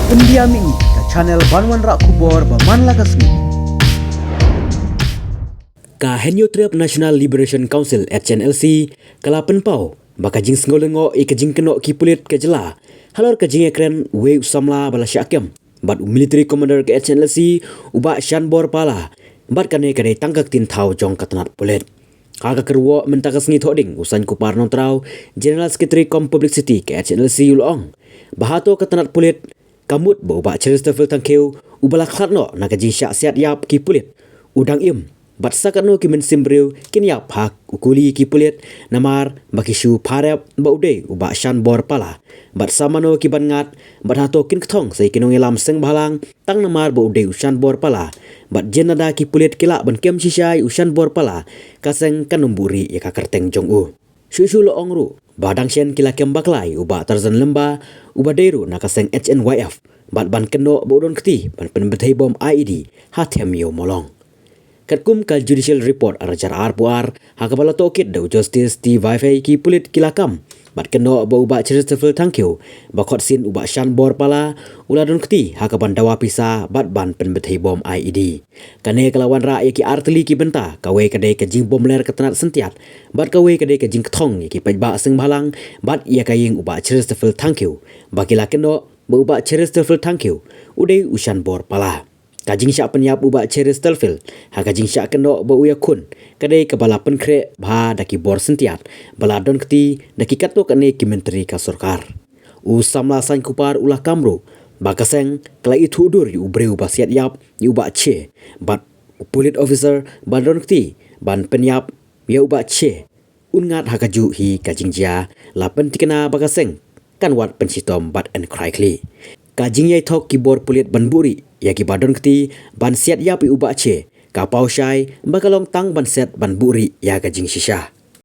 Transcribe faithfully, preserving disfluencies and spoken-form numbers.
Pyndiam ïa ka channel ban wanrah khubor ba man la ka sngi. Ka Hynñiewtrep National Liberation Council, H N L C, ka la pynpaw ba ka jingsngewlyngngoh ïa ka jingkynnoh ki pulit ka jylla halor ka jingïakren uwei u samla ba la shah kem bad u military commander ka H N L C, u Bah Shanbor Pala, bad kane ka dei tang ka ktien thaw jong ka tnat pulit. Ha ka kyrwoh mynta ka sngi Thohdieng, u Sainkupar Nongtraw, General Secretary cum Publicity ka H N L C, u la ong ba hato ka tnat pulit ka mut ba u Bah Cheristerfield Thangkhiew, uba la khlad noh na ka jingshah siat ïap ki pulit, u dang im, bad sa katno ki mynsiem briew kin ïap ha u kuli ki pulit, namar ba ki shu pharep ba u dei u Bah Shanbor Pala, bad sa mano ki ban ngat, bad hato kin kthong sa ïa ki nongïalam seng bhalang tang namar ba u dei u Shanbor Pala, bad jin lada ki pulit ki lah ban kem shisha ïa u Shanbor Pala, ka seng kan ym buhrieh ïa ka kyrteng jong u. Shuh shuh la ong ruh ba dang shen ki la kem bakla ïa u Bah Tarzan Lyngba, uba dei ruh na ka seng H N Y F, bad ban kynnoh ba u don kti ban pynbthei bom I E D ha Them Ïew Mawlong. Katkum ka judicial report ar hajar arphew ar, ha kaba la tohkit da u Justice T Vaifei, ki pulit ki la kam bad kynnoh ba u Bah Cheristerfield Thangkhiew, ba khot sien u Bah Shanbor Pala, u la don kti ha ka ban dawa pisa bad ban pynbthei bom I E D. Kane ka la wanrah ïa ki artylli ki bynta, kawei ka dei ka jingbymler ka tnat syntiat, bad kawei ka dei ka jingkthong ïa ki paidbah seng bhalang bad ïa ka ïing u Bah Cheristerfield Thangkhiew, ba ki la kynnoh ba u Bah Cheristerfield Thangkhiew u dei u Shanbor Pala. Ka jingshah pynïap u Bah Cheristerfield ha ka jingshah kynnoh ba u ïakhun, ka dei kaba la pynkhreh bha da ki bor syntiat ba la don kti da ki katto katne ki myntri ka sorkar. U samla Sainkupar u la kam ruh ba ka seng ka la ithuh dur ïa u briew ba siat ïap ïa u Bah Che, bad u police officer ba don kti ban pynïap ïa u Bah Che, un ngat ha kajuh hi ka jingjia, la pyntikna ba ka seng kan wad pynshitom bad yn khraikhlieh. Ka jingïaithok ki bor pulit ban buhrieh ïa kiba don kti ban siat ïap ïa u Bah Che, ka paw shai ba ka long tang ban set ban buhrieh ïa ka jingshisha.